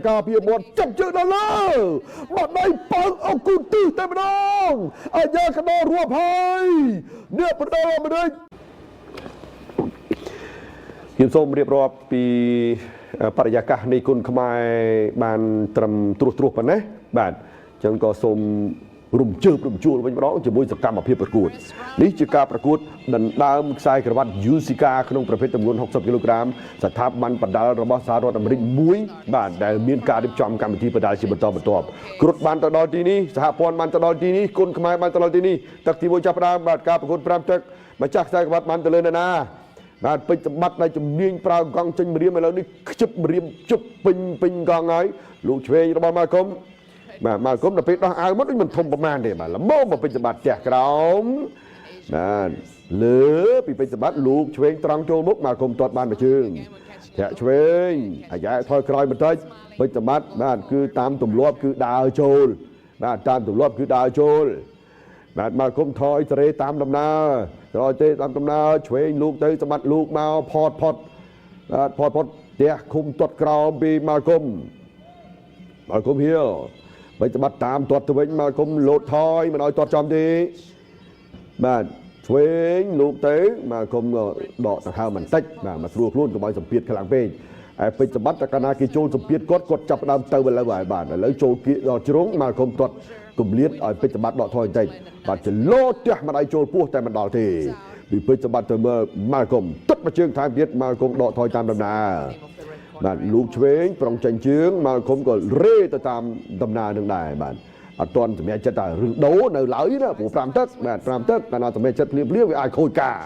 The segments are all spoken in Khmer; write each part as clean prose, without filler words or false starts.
ការពារមាត់ចាប់ជើងដល់លើបាត់ដៃប៉ើងអគុទីតែម្ដងអាយ៉ាកដោរាប់ហើយអ្នកបដលអាមេរិកខ្ញុំសូមរៀបរាប់ពីបរិយាកាសនៃគុណខ្មែរបានត្រឹមត្រួសត្រាសប៉ុណ្ណេះបាទអញ្ចឹងក៏សូមរំជើបរំជួលវិញម្ដងជាមួយសកម្មភាពប្រកួតនេះជាការប្រកួតដណ្ដើមខ្សែក្រវ៉ាត់យូស៊ីកាក្នុងប្រភេទទម្ងន់60គីឡូក្រាមស្ថាប័នបដាល់របស់សហរដ្ឋអាមេរិកមួយបាទដែលមានការរៀបចំកម្មវិធីបដាល់ជាបន្តបន្ទាប់គ្រុតបានទៅដល់ទីនេះសហព័ន្ធបានទៅដល់ទីនេះគុណខ្មែរបានទៅដល់ទីនេះទឹកទី1ចាប់ផ្ដើមបាទការប្រកួត5ទឹកម្ចាស់ខ្សែក្រវ៉ាត់បានទៅលើនរណាបាទពេជ្រសម្បត្តិដែលជំនាញប្រើកង់ចេញម្រាមឥឡូវនេះខ្ជិបម្រាមជប់ពេញពេញកង់ហើយលោកឆ្វេងរបស់ម៉ាកុំបាទម៉ាកុំដល់ពេលដោះអាវមកដូចមិនធំប្រមាណទេបាទល្មមមកពេជ្រសម្បត្តិផ្ទះក្រោមបាទលើពីពេជ្រសម្បត្តិលោកឆ្វេងត្រង់ចូលមុខម៉ាកុំទាត់បានមួយជើងធាក់ឆ្វេងអាយ៉ែថយក្រោយបន្តិចពេជ្រសម្បត្តិបាទគឺតាមទម្លាប់គឺដើរចូលបាទតាមទម្លាប់គឺដើរចូលបាទមកគុំថយសេរីតាមដំណើរក្រោយទេតាមដំណើរឆ្វេងលូកទៅសម្បត្តិលូកមកផតផតបាទផតផតផ្ទះឃុំទាត់ក្រោមពីមកគុំមកគុំហៀលបីសម្បត្តិតាមទាត់ទៅវិញមកគុំលោតថយមិនឲ្យទាត់ចំទេបាទឆ្វេងលូកទៅមកគុំដកដង្ហើមបន្តិចបាទមកស្រួលខ្លួនកុំឲ្យសម្ពាធខ្លាំងពេកឯពេជ្រសម្បត្តិតែកាលណាគេចូលសម្ពាធគាត់គាត់ចាប់ផ្ដើមទៅឥឡូវហើយបាទឥឡូវចូលគៀកដល់ជ្រុងមកគុំទាត់គម្លាតឲ្យពេជ្រសម្បត្តិដកថយបន្តិចបាទចលោផ្ទះម្ដាយចូលពោះតែមិនដល់ទេពីពេជ្រសម្បត្តិទៅមើលម៉ាល់កុំទឹកមួយជើងថែមទៀតម៉ាល់កុំដកថយតាមដំណើរបាទលូកឆ្វេងប្រុងចេញជើងម៉ាល់កុំក៏រេទៅតាមដំណើរនឹងដែរបាទអត់ទាន់សម្រេចចិត្តតែរឿងដូរនៅឡើយណាព្រោះ5ទឹកបាទ5ទឹកកាលណាសម្រេចចិត្តភ្លាមភ្លាមវាអាចខូចការ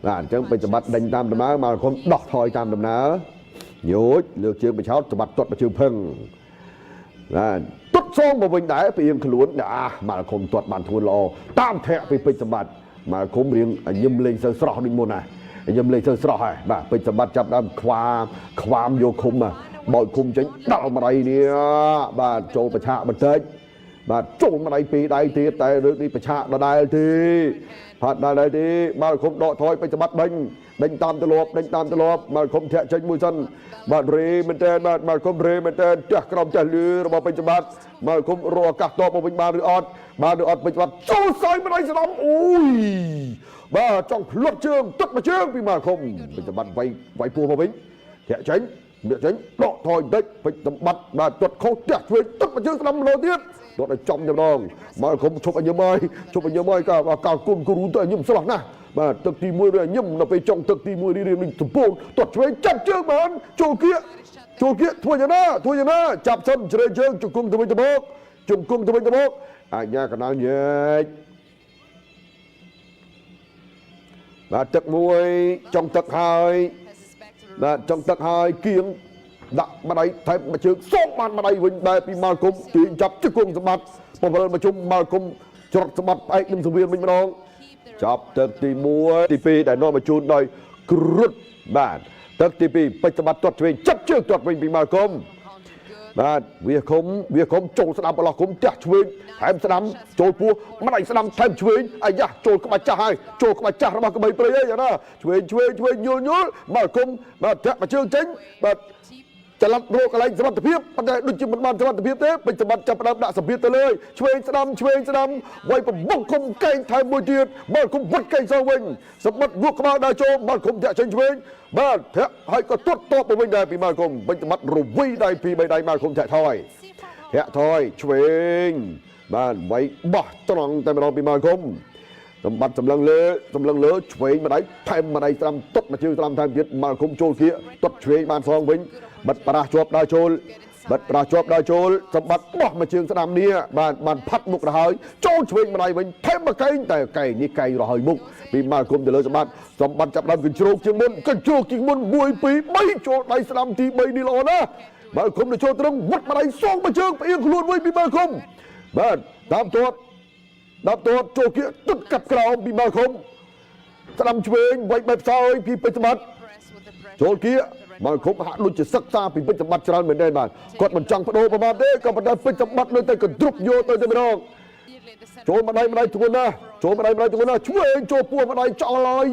បាទអញ្ចឹងពេជ្រសម្បត្តិដេញតាមដំណើរម៉ាល់កុំដោះថយតាមដំណើរញូចលើកជើងបិឆោតសម្បត្តិទាត់មួយជើងផឹងបាទទុតសងមកវិញដែរពីអៀងខ្លួនអាម៉ាល់ខុំទាត់បានធ្ងន់ល្អតាមធាក់ពីពេជ្រសម្បត្តិម៉ាល់ខុំរៀងញឹមលេងសូវស្រស់ដូចមុនណាញឹមលេងសូវស្រស់ហើយបាទពេជ្រសម្បត្តិចាប់ដើមខ្វាមខ្វាមយកឃុំបោចឃុំចេញដល់ម្ដាយនេះបាទចូលប្រឆាកបន្តិចបាទចូលម្ដាយពីរដៃទៀតតែលើកនេះប្រឆាកដដែលទេផាត់ដដែលទេម៉ាល់ខុំដកថយពេជ្រសម្បត្តិដេញដេញតាមទលាប់ដេញតាមទលាប់ម៉ាល់ខុំធាក់ចេញមួយសិនបាទរេមែនតើបាទម៉ាល់ខុំរេមែនតើផ្ទះក្រោមផ្ទះលឺរបស់ពេជ្រសម្បត្តិម៉ាល់ខុំរកឱកាសតបមកវិញបានឬអត់បានឬអត់ពេជ្រសម្បត្តិចូលសើយម្ដាយស្ដាំអូយបាទចង់ផ្លត់ជើងទឹកមួយជើងពីម៉ាល់ខុំពេជ្រសម្បត្តិវាយវាយពោះមកវិញធាក់ចេញធាក់ចេញដកថយបន្តិចពេជ្រសម្បត្តិបាទទាត់ខុសផ្ទះឆ្វេងទឹកមួយជើងស្ដាំម្ដងទៀតទាត់ឲ្យចំតែម្ដងម៉ាល់ខុំឈប់ឲ្យញឹមហើយឈប់ឲ្យញឹមហើយកាកាគុំគ្រូទៅឲ្យញឹមស្រស់ណាស់បាទទឹកទី1វាញឹមដល់ពេលចុងទឹកទី1នេះរៀងនឹងសម្ពូនទាត់ឆ្វេងចាប់ជើងបានចូលគៀកចូលគៀកធ្វើយ៉ាងណាធ្វើយ៉ាងណាចាប់សិនជ្រេជើងជង្គង់ទៅវិញទៅមកជង្គង់ទៅវិញទៅមកអញ្ញាកណ្ដាលញែកបាទទឹកមួយចុងទឹកហើយបាទចុងទឹកហើយគៀងដាក់ម្ដាយថែមមួយជើងសងបានម្ដាយវិញដែរពីម៉ាល់គុំទាញចាប់ជង្គង់សម្បត្តិបំរិលមកជុំម៉ាល់គុំច្រត់សម្បត្តិផ្អែកនឹងសង្វៀនវិញម្ដងចាប់ទឹកទី1ទី2ដែលនាំមកជូនដោយគ្រុតបាទទឹកទី2ពេជ្រសម្បត្តិទាត់ឆ្វេងចាប់ជើងទាត់វិញពីម៉ាល់គុំបាទវាឃុំវាឃុំចូលស្ដាំប្រឡោះឃុំផ្ទះឆ្វេងថែមស្ដាំចូលពោះម្ដាយស្ដាំថែមឆ្វេងអាយ៉ាចូលក្បាច់ចាស់ហើយចូលក្បាច់ចាស់របស់ក្បីព្រៃហើយយ៉ាងណាឆ្វេងឆ្វេងឆ្វេងញល់ញល់ម៉ាល់គុំបាទធាក់មួយជើងចេញបាទចល័តរកកន្លែងសមត្ថភាពប៉ុន្តែដូចជាមិនបានសមត្ថភាពទេពេជ្រសម្បត្តិចាប់ផ្ដើមដាក់សម្ពាធទៅលើឆ្វេងស្ដាំឆ្វេងស្ដាំវាយប្របុកគុំកែងថែមមួយទៀតម៉ាល់គុំវត្តកែងសងវិញសម្បត្តិងក់ក្បាលដើរចូលម៉ាល់គុំធាក់ចេញឆ្វេងបាទធាក់ហើយក៏ទាត់តបទៅវិញដែរពីម៉ាល់គុំពេជ្រសម្បត្តិរវីដៃពីបីដៃម៉ាល់គុំធាក់ថយធាក់ថយឆ្វេងបាទវាយបោះត្រង់តែម្ដងពីម៉ាល់គុំសម្បត្តិសម្លឹងលើសម្លឹងលើឆ្វេងម្ដាយថែមម្ដាយស្ដាំទាត់មកជើងស្ដាំថែមទៀតម៉ាល់គុំចូលគៀកទាត់ឆ្វេងបានសងវិញបិទប្រាស់ជាប់ដើរចូលបិទប្រាស់ជាប់ដើរចូលសម្បត្តិបោះមកជើងស្ដាំនេះបាទបានផាត់មុខទៅហើយចូលឆ្វេងម្ដាយវិញថែមមកកែងតែកែងនេះកែងរហើយមុខពីម៉ាល់គុំទៅលើសម្បត្តិសម្បត្តិចាប់ដើមកញ្ជ្រោកជាងមុនកញ្ជ្រោកជាងមុន1 2 3ចូលដៃស្ដាំទី3នេះល្អណាស់ម៉ាល់គុំទៅចូលត្រង់វត្តម្ដាយសងមកជើងផ្អៀងខ្លួនវិញពីម៉ាល់គុំបាទតាមទាត់តាមទាត់ចូលគៀកទឹកកាត់ក្រោមពីម៉ាល់គុំស្ដាំឆ្វេងវាយបែបផ្សោយពីពេជ្រសម្បត្តិចូលគៀកម៉ាល់គុំហាក់ដូចជាសិក្សាពីពេជ្រសម្បត្តិច្រើនមែនទេបាទគាត់មិនចង់បដូរប្រមាណទេក៏ប៉ុន្តែពេជ្រសម្បត្តិនៅតែកន្ទ្រប់យកទៅតែម្ដងចូលម្ដាយម្ដាយធ្ងន់ណាស់ចូលម្ដាយម្ដាយធ្ងន់ណាស់ឆ្វេងចូលពោះម្ដាយចោលហើយ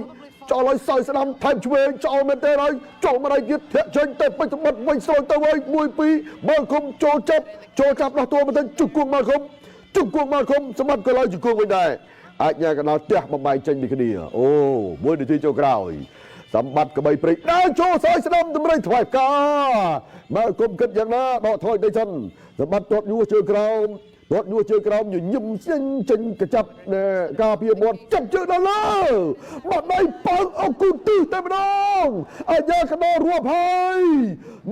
ចោលឲ្យសើស្ដាំថែមឆ្វេងចោលមែនទេហើយចូលមកដៃទៀតធាក់ចេញទៅពេជ្រសម្បត្តិវិញស្រោចទៅហើយ1 2មកគុំចូលចាប់ចូលចាប់ដោះតួមកទៅជង្គង់មកគុំជង្គង់មកគុំសម្បត្តិក៏ឡើយជង្គង់វិញដែរអាចញ៉ាកណ្ដាលផ្ទះបំបែកចេញពីគ្នាអូ1នាទីចូលក្រោយសម្បត្តិក្បីព្រៃដើរចូលសើស្ដាំតម្រៃថ្វាយផ្កាមកគុំគិតយ៉ាងណាដកថយទៅសិនសម្បត្តិទាត់ញួរជើងក្រោមទាត់ញួរជើងក្រោមញញឹមចេញចេញកញ្ចាប់ការពារមាត់ចាប់ជើងដល់លើបាត់ដៃប៉ើងអគុទីតែម្ដងអាញាកណ្ដាលរាប់ហើយ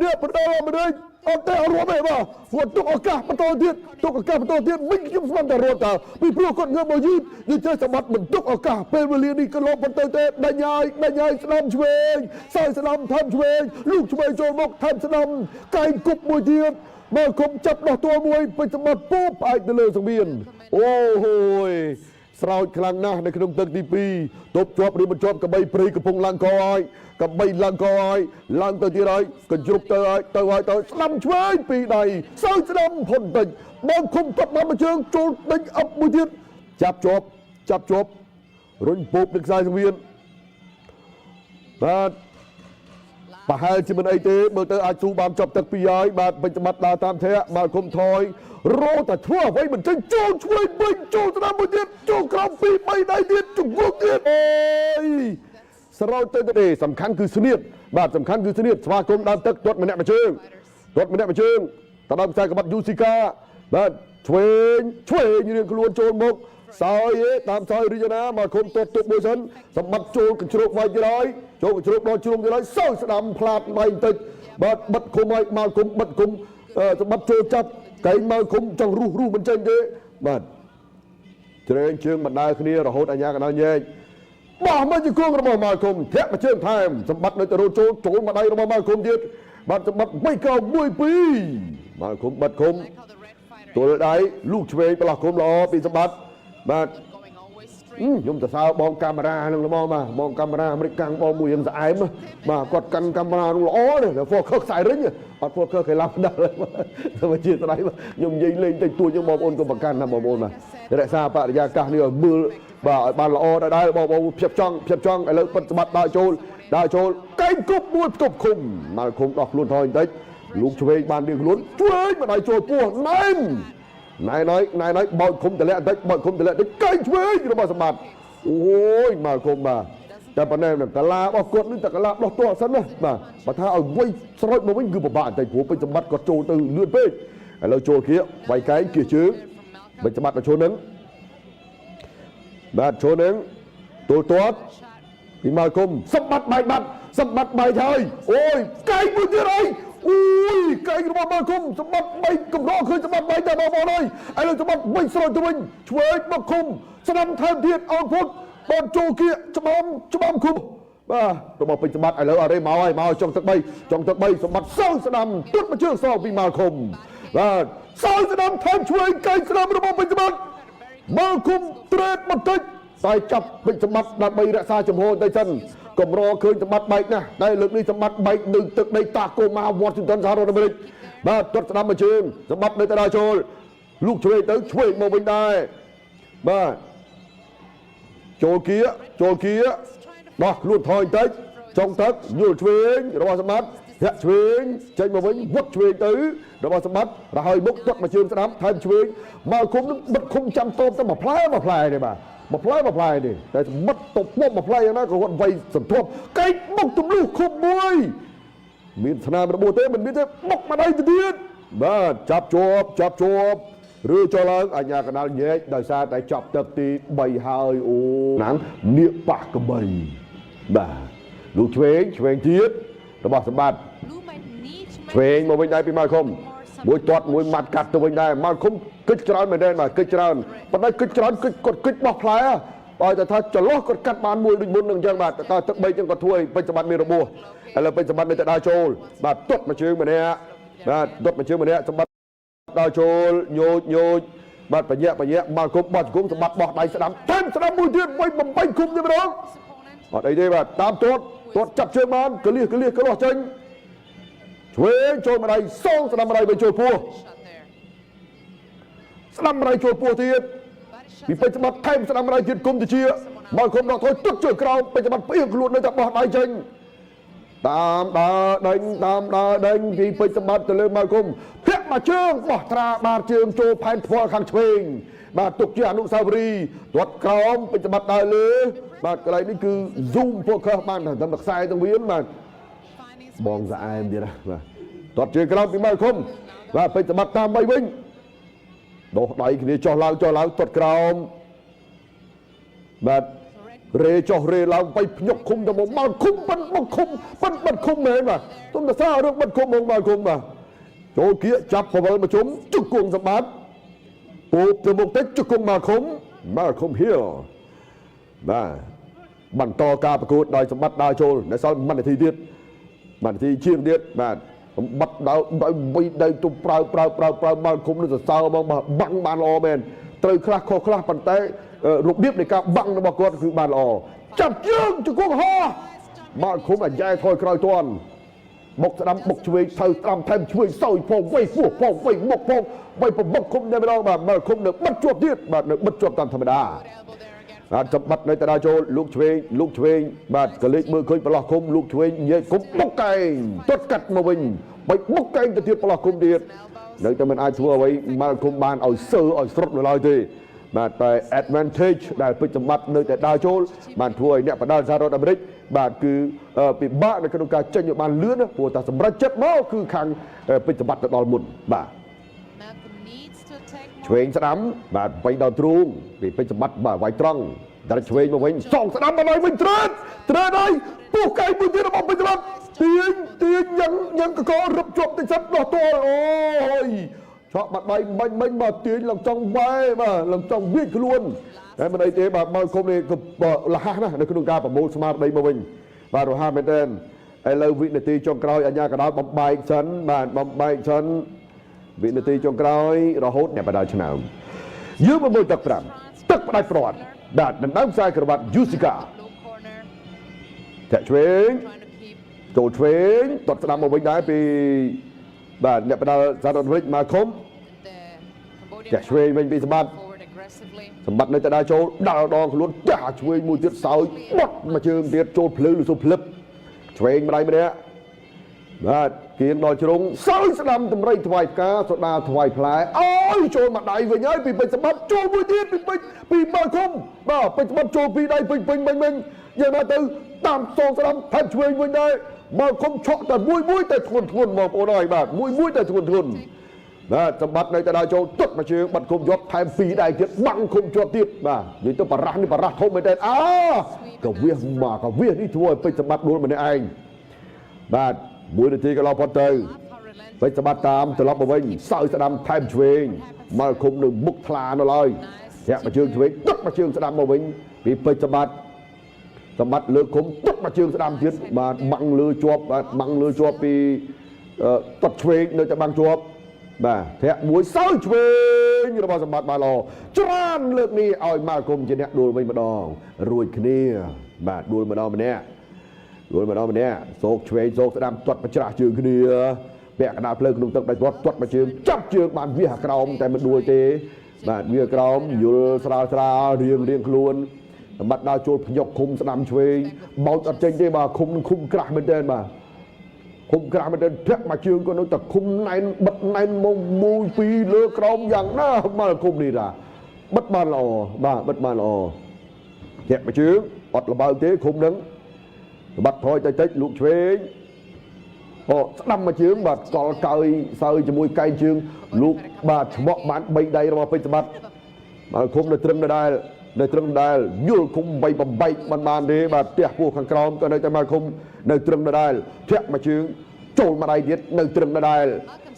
អ្នកបដិអាមេរិកអត់ទេអត់រាប់ទេបាទគាត់ទុកឱកាសបន្តទៀតទុកឱកាសបន្តទៀតវិញខ្ញុំស្មានតែរាប់តើពីព្រោះគាត់ងើបមកយឺតនេះចេះសម្បត្តិមិនទុកឱកាសពេលវេលានេះក៏លោកបន្តទៅទេដេញហើយដេញហើយស្ដាំឆ្វេងសើស្ដាំថែមឆ្វេងลูកឆ្វេងចូលមកថែមស្ដាំកែងគប់មួយទៀតមកគុំចាប់ដោះតួមួយពេជ្រសម្បត្តិពោផ្អែកទៅលើសង្វៀនអូហូយស្រោចខ្លាំងណាស់នៅក្នុងទឹកទី2ទប់ជាប់ឬមិនជាប់កបីព្រៃកំពុងឡើងកហើយកបីឡើងកហើយឡើងទៅទៀតហើយកញ្ជ្រប់ទៅហើយទៅហើយទៅស្ដាំឆ្វេងពីរដៃសើស្ដាំផុនតិចបើគុំទាត់បានមួយជើងចូលដេញអឹបមួយទៀតចាប់ជាប់ចាប់ជាប់រុញពោបនឹងខ្សែសង្វៀនបាទប្រហែលជាមិនអីទេមើលទៅអាចស៊ូបានចប់ទឹកពីរហើយបាទពេជ្រសម្បត្តិដើរតាមធាក់មកគុំថយរោតែធ្វើអ្វីមិនចេញចូលឆ្វេងវិញចូលស្ដាំមួយទៀតចូលក្រោមពីរបីដៃទៀតជង្គង់ទៀតអូយស្រោចទៅទេសំខាន់គឺស្នៀតបាទសំខាន់គឺស្នៀតស្វាគមន៍ដើមទឹកទាត់ម្នាក់មួយជើងទាត់ម្នាក់មួយជើងតដើមខ្សែក្បាត់យូស៊ីកាបាទឆ្វេងឆ្វេងរៀងខ្លួនចូលមកសើយទេតាមសើយរីណាមកគុំទាត់ទុកមួយសិនសម្បត្តិចូលកញ្ជ្រោកវាយទៀតហើយចូលកញ្ជ្រោកដល់ជ្រុងទៀតហើយសើស្ដាំផ្លាតដៃបន្តិចបាទបិទគុំហើយមកគុំបិទគុំសម្បត្តិចូលចាប់កែងមកគុំចង់រុះរុះមិនចេញទេបាទជ្រែងជើងបណ្ដើគ្នារហូតអាញាកណ្ដាលញែកបោះមកជង្គង់របស់មកគុំធាក់មកជើងថែមសម្បត្តិនៅទៅរត់ចូលចូលមកដៃរបស់មកគុំទៀតបាទសម្បត្តិ3កោ1 2មកគុំបិទគុំទល់ដៃលូកឆ្វេងប្រឡោះគុំល្អពីសម្បត្តិបាទខ្ញុំសរសើរបងកាមេរ៉ានឹងល្មមបាទបងកាមេរ៉ាអាមេរិកកាំងបងមួយយ៉ាងស្អែមបាទគាត់កាន់កាមេរ៉ានឹងល្អណាស់ focus ខ្សែរិញអត់ focus គេឡាប់ដល់តែមកជាស្ដីខ្ញុំនិយាយលេងតិចតួចខ្ញុំបងប្អូនក៏ប្រកាន់ណាបងប្អូនបាទរក្សាបរិយាកាសនេះឲ្យមើលបាទឲ្យបានល្អដែរបងប្អូនផ្ៀបចង់ផ្ៀបចង់ឥឡូវពិតសម្បត្តិដើរចូលដើរចូលកែងគប់មួយផ្ទប់ឃុំមកឃុំដោះខ្លួនថយបន្តិចលោកឆ្វេងបានរៀងខ្លួនឆ្វេងមកដៃចូលពោះណែនណែណយណែណយបោចឃុំតម្លាក់បន្តិចបោចឃុំតម្លាក់បន្តិចកែងឆ្វេងរបស់សម្បត្តិអូយមកឃុំបាទតែប៉ុណ្ណេះកាឡារបស់គាត់នេះតែកាឡាដោះតោះសិនណាបាទបើថាឲ្យវៃស្រោចមកវិញគឺពិបាកបន្តិចព្រោះពេជ្រសម្បត្តិគាត់ចូលទៅលឿនពេកឥឡូវចូលគៀកវាយកែងគៀកជើងពេជ្រសម្បត្តិមកចូលនឹងបាទចូលនឹងទូលទាត់ពីមកគុំសម្បត្តិបែកបាត់សម្បត្តិបែកហើយអូយកែងមួយទៀតហើយអូយកែងរបស់មកគុំសម្បត្តិបែកកម្រឃើញសម្បត្តិបែកតែបងប្អូនអើយឥឡូវសម្បត្តិវិញស្រោចទៅវិញឆ្វេងមកគុំស្ដាំថែមទៀតអោនពុតបងចូលគៀកច្បាំច្បាំគុំបាទរបស់ពេជ្រសម្បត្តិឥឡូវអរេមកហើយមកចុងទឹក3ចុងទឹក3សម្បត្តិសងស្ដាំទុតមកជើងសងពីមកគុំបាទសងស្ដាំថែមឆ្វេងកែងស្ដាំរបស់ពេជ្រសម្បត្តិមកគុំត្រេតបន្តិចតែចាប់ពេជ្រសម្បត្តិដើម្បីរក្សាជំហរទៅសិនកម្រឃើញសម្បត្តិបែកណាស់តែលើកនេះសម្បត្តិបែកនៅទឹកដីតាកូម៉ាវ៉ាស៊ីនតោនសហរដ្ឋអាមេរិកបាទទាត់ស្ដាំមួយជើងសម្បត្តិនៅទៅដល់ចូលលោកឆ្វេងទៅឆ្វេងមកវិញដែរបាទចូលគៀចូលគៀដោះខ្លួនថយបន្តិចចុងទឹកញល់ឆ្វេងរបស់សម្បត្តិធាក់ឆ្វេងចេញមកវិញវុតឆ្វេងទៅរបស់សម្បត្តិរហើយមុខទាត់មកជើងស្ដាំថែមឆ្វេងមកគុំនឹងបិទគុំចាំតបទៅមួយផ្លែមួយផ្លែទេបាទមួយផ្លែមួយផ្លែទេតែសម្បត្តិតបពុំមួយផ្លែយ៉ាងណាក៏គាត់វាយសន្ធាប់កែកបុកទម្លុះគុំមួយមានស្នាមរបួសទេមិនមានទេបុកមកដៃទៅទៀតបាទចាប់ជាប់ចាប់ជាប់ឬចូលឡើងអញ្ញាកណ្ដាលញែកដោយសារតែចាប់ទឹកទី3ហើយអូណាំងនៀកប៉ះក្បីបាទលោកឆ្វេងឆ្វេងទៀតរបស់សម្បត្តិឆ្វេងមកវិញដែរពីម៉ាល់ខុំមួយទាត់មួយម៉ាត់កាត់ទៅវិញដែរម៉ាល់ខុំគិតច្រើនមែនទេបាទគិតច្រើនប៉ុន្តែគិតច្រើនគិតគាត់គិតបោះផ្លែបើតែថាចន្លោះគាត់កាត់បានមួយដូចមុននឹងអញ្ចឹងបាទតើទឹក3ចឹងគាត់ធ្វើឲ្យពេជ្រសម្បត្តិមានរបួសឥឡូវពេជ្រសម្បត្តិនៅតែដើរចូលបាទទាត់មួយជើងម្នាក់បាទទាត់មួយជើងម្នាក់សម្បត្តិដើរចូលញោចញោចបាទបញ្ញាបញ្ញាមកគុំបោះជង្គង់សម្បត្តិបោះដៃស្ដាំថែមស្ដាំមួយទៀតមួយបំពេញគុំទៀតម្ដងអត់អីទេបាទតាមទាត់ទាត់ចាប់ជើងបានកលៀសកលៀសកលោះចេញឆ្វេងចូលម្ដាយសងស្ដាំម្ដាយវិញចូលពោះស្ដាំម្ដាយចូលពោះទៀតពីពេជ្រសម្បត្តិថែមស្ដាំម្ដាយទៀតគុំទៅជា មកគុំដកថយទឹកជួយក្រោមពេជ្រសម្បត្តិផ្អៀងខ្លួននៅតែបោះដៃចេញតាមដើរដេញតាមដើរដេញពីពេជ្រសម្បត្តិទៅលើមកគុំធាក់មកជើងបោះត្រាបាតជើងចូលផែនថ្វល់ខាងឆ្វេងបាទទុកជាអនុស្សាវរីយ៍ទាត់ក្រោមពេជ្រសម្បត្តិដើរលើបាទកន្លែងនេះគឺ zoom focus បានតែត្រឹមតែខ្សែទាំងវៀនបាទបងស្អែមទៀតណាបាទទាត់ជើងក្រោមពីមកគុំបាទពេជ្រសម្បត្តិតាមបីវិញដោះដៃគ្នាចុះឡើងចុះឡើងទាត់ក្រោមបាទរេចុះរេឡើងបៃភ្ញុកឃុំទៅមកមកឃុំប៉ិនមកឃុំប៉ិនបិទឃុំមែនបាទទុំតែសាររឿងបិទឃុំមកមកឃុំបាទចូលគៀកចាប់ពវលមកជុំជង្គង់សម្បត្តិពូបទៅមុខតិចជង្គង់មកឃុំមកឃុំហៀលបាទបន្តការប្រកួតដោយសម្បត្តិដើរចូលនៅសល់1នាទីទៀត1នាទីជាងទៀតបាទសម្បត្តិដើរដោយវិដៅទុំប្រើប្រើប្រើប្រើមកឃុំនឹងសរសើរមកបាំងបានល្អមែនត្រូវខ្លះខុសខ្លះប៉ុន្តែរបៀបនៃការបាំងរបស់គាត់គឺបានល្អចាប់ជើងជង្គង់ហោះមកឃុំអាយ៉ែថយក្រោយទាន់បុកស្ដាំបុកឆ្វេងថៅស្ដាំថែមឆ្វេងសោយផងវៃពោះផងវៃមុខផងវៃប្របុកឃុំតែម្ដងបាទមកឃុំនៅបិទជាប់ទៀតបាទនៅបិទជាប់តាមធម្មតាបាទសម្បត្តិនៅតែដើរចូលលោកឆ្វេងលោកឆ្វេងបាទកលេចមើលឃើញប្រឡោះឃុំលោកឆ្វេងញែកឃុំបុកកែងទាត់កាត់មកវិញបិចបុកកែងទៅទៀតប្រឡោះឃុំទៀតនៅតែមិនអាចធ្វើអ្វីមកឃុំបានឲ្យសើឲ្យស្រុតនៅឡើយទេបាទតែ advantage ដែលពេជ្រសម្បត្តិនៅតែដើរចូលបានធ្វើឲ្យអ្នកបដាល់សហរដ្ឋអាមេរិកបាទគឺពិបាកនៅក្នុងការចេញឲ្យបានលឿនព្រោះតែសម្រាប់ចិត្តមកគឺខាងពេជ្រសម្បត្តិទៅដល់មុនបាទឆ្វេងស្ដាំបាទបៃដល់ទ្រូងពីពេជ្រសម្បត្តិបាទវាយត្រង់តែឆ្វេងមកវិញសងស្ដាំមកវិញត្រើតត្រើតហើយពុះកៃមួយទៀតរបស់ពេជ្រសម្បត្តិទាញទាញញ៉ឹងញ៉ឹងកករឹបជាប់តិចសិនដោះទាល់អូយឆក់បាត់ដៃបាញ់មិញបាទទាញឡើងចង់វ៉ែបាទឡើងចង់វាចខ្លួនតែមិនអីទេបាទមកគុំនេះក៏លះណាស់នៅក្នុងការប្រមូលស្មារតីមកវិញបាទរហ័សមែនទែនឥឡូវវិនាទីចុងក្រោយអញ្ញាកដាលបំបែកសិនបាទបំបែកសិនវិនាទីចុងក្រោយរហូតអ្នកបដាឆ្នើមយើងមកមើលទឹក5ទឹកផ្ដាច់ព្រាត់បាទដណ្ដើមខ្សែក្រវ៉ាត់យូស៊ីកាធាក់ឆ្វេងចូលឆ្វេងទាត់ស្ដាំមកវិញដែរពីបាទអ្នកបដាល់សហរដ្ឋអាមេរិកមកឃុំចាក់ឆ្វេងវិញពីសម្បត្តិសម្បត្តិនៅតែដើរចូលដើរដងខ្លួនចាក់ឆ្វេងមួយទៀតសោយបត់មួយជើងទៀតចូលភ្លឺលសុភ្លឹបឆ្វេងម្ដាយម្នាក់បាទគៀងដល់ជ្រុងសោយស្ដាំតម្រៃថ្វាយផ្កាសូដាថ្វាយផ្លែអើយចូលមកដៃវិញហើយពីពេជ្រសម្បត្តិចូលមួយទៀតពីពេជ្រពីមកឃុំបាទពេជ្រសម្បត្តិចូលពីដៃពេញពេញវិញវិញយ៉ាងណាទៅតាមសងស្ដាំថែមឆ្វេងវិញដែរមកឃុំឆក់តែមួយមួយតែធ្ងន់ធ្ងន់បងប្អូនអើយបាទមួយមួយតែធ្ងន់ធ្ងន់បាទសម្បត្តិនៅតែដើរចូលទុតមកជើងបាត់គុំជាប់ថែមពីរដៃទៀតបាំងគុំជាប់ទៀតបាទនិយាយទៅបារះនេះបារះធំមែនទេអើកវៀសមកកវៀសនេះធ្វើឲ្យពេជ្រសម្បត្តិដួលម្នាក់ឯងបាទមួយនាទីកន្លងផុតទៅពេជ្រសម្បត្តិតាមត្រឡប់មកវិញសើស្ដាំថែមឆ្វេងមកគុំនៅមុខថ្លានៅឡើយធាក់មកជើងឆ្វេងទុតមកជើងស្ដាំមកវិញពីពេជ្រសម្បត្តិសម្បត្តិលើគុំទុតមកជើងស្ដាំទៀតបាទបាំងលើជាប់បាទបាំងលើជាប់ពីទាត់ឆ្វេងនៅតែបាំងជាប់បាទធាក់មួយសើឆ្វេងរបស់សម្បត្តិបានល្អច្រានលើកនេះឲ្យមកគុំជាអ្នកដួលវិញម្ដងរួចគ្នាបាទដួលម្ដងម្នាក់ដួលម្ដងម្នាក់សោកឆ្វេងសោកស្ដាំទាត់ប្រច្រាស់ជើងគ្នាពាក់កណ្ដាលភ្លើងក្នុងទឹកដាច់វត្តទាត់មកជើងចាប់ជើងបានវាសក្រោមតែមិនដួលទេបាទវាក្រោមយល់ស្រាលស្រាលរៀងរៀងខ្លួនសម្បត្តិដើរចូលភ្ញុកឃុំស្ដាំឆ្វេងបោចអត់ចេញទេបាទឃុំឃុំក្រាស់មែនទែនបាទឃុំក្រាស់មែនទែនធាក់មកជើងក៏នៅតែឃុំណែនបិទណែនមកមួយពីរលើក្រោមយ៉ាងណាមកឃុំនេះតាបិទបានល្អបាទបិទបានល្អធាក់មកជើងអត់លបើកទេឃុំនឹងបាត់ថយតិចតិចលោកឆ្វេងអូស្ដាំមកជើងបាទកលកើយសើយជាមួយកែងជើងលោកបាទឆ្មក់បាន3ដៃរបស់ពេជ្រសម្បត្តិបាទឃុំនៅត្រឹងដដែលនៅត្រឹងដដែលយល់ឃុំ3បំបែកមិនបានទេបាទផ្ទះពោះខាងក្រោមក៏នៅតែមកឃុំនៅត្រឹងដដែលធាក់មកជើងចូលមកដៃទៀតនៅត្រឹងដដែល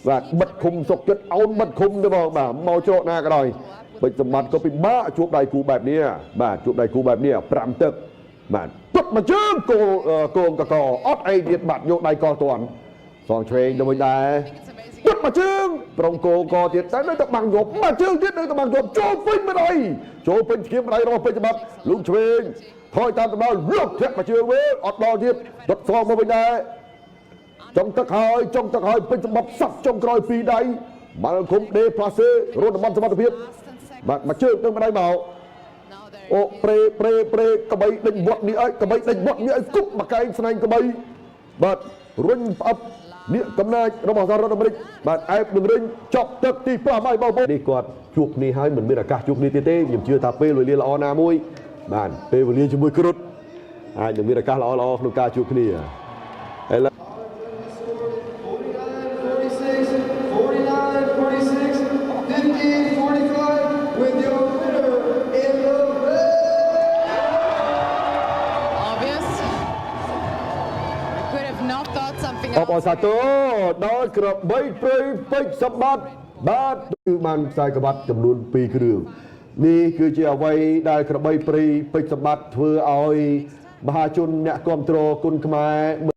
បាទបិទឃុំសុកចិត្តអូនបិទឃុំទៅបងបាទមកច្រកណាក៏ដោយពេជ្រសម្បត្តិក៏ពិបាកជួបដៃគូបែបនេះបាទជួបដៃគូបែបនេះ5ទឹកបាទទុកមកជើងគោគងកកអត់អីទៀតបាទយកដៃកតាន់សងឆ្វេងទៅវិញដែរទុកមកជើងប្រងគោកទៀតតែនៅតែបាំងយប់មកជើងទៀតនៅតែបាំងយប់ចូលពេញមិនអីចូលពេញឈាមដៃរបស់ពេជ្រសម្បត្តិលោកឆ្វេងថយតាមដំណើរលុបធាក់មកជើងវិញអត់ដល់ទៀតដុតសងមកវិញដែរចុងទឹកហើយចុងទឹកហើយពេជ្រសម្បត្តិសាប់ចុងក្រោយពីរដៃមកឃុំដេផ្លាសេរត់តំបន់សមត្ថភាពបាទមកជើងទៅម្ដាយមក អូប្រេប្រេប្រេក្បីដេញវត្តនេះឲ្យក្បីដេញវត្តនេះឲ្យគប់មកកែងស្នែងក្បីបាទរុញផ្អឹបនេះកំណាចរបស់សហរដ្ឋអាមេរិកបាទអែបនឹងរិញចប់ទឹកទី5ហើយបងប្អូននេះគាត់ជួបគ្នាហើយមិនមានឱកាសជួបគ្នាទៀតទេខ្ញុំជឿថាពេលវេលាល្អណាមួយបាទពេលវេលាជាមួយគ្រុឌអាចនឹងមានឱកាសល្អៗក្នុងការជួបគ្នាឥឡូវ 46, 49, 46, 50, 45 with your winner in the red. Obvious. I could have not thought something អបអរ else. សាទរដល់ក្របីព្រៃពេជ្រសម្បត្តិបាទគឺបានខ្សែក្បាត់ចំនួន2គ្រឿងនេះគឺជាអ្វីដែលក្របីព្រៃពេជ្រសម្បត្តិធ្វើឲ្យមហាជនអ្នកគ្រប់គ្រងគុណខ្មែរ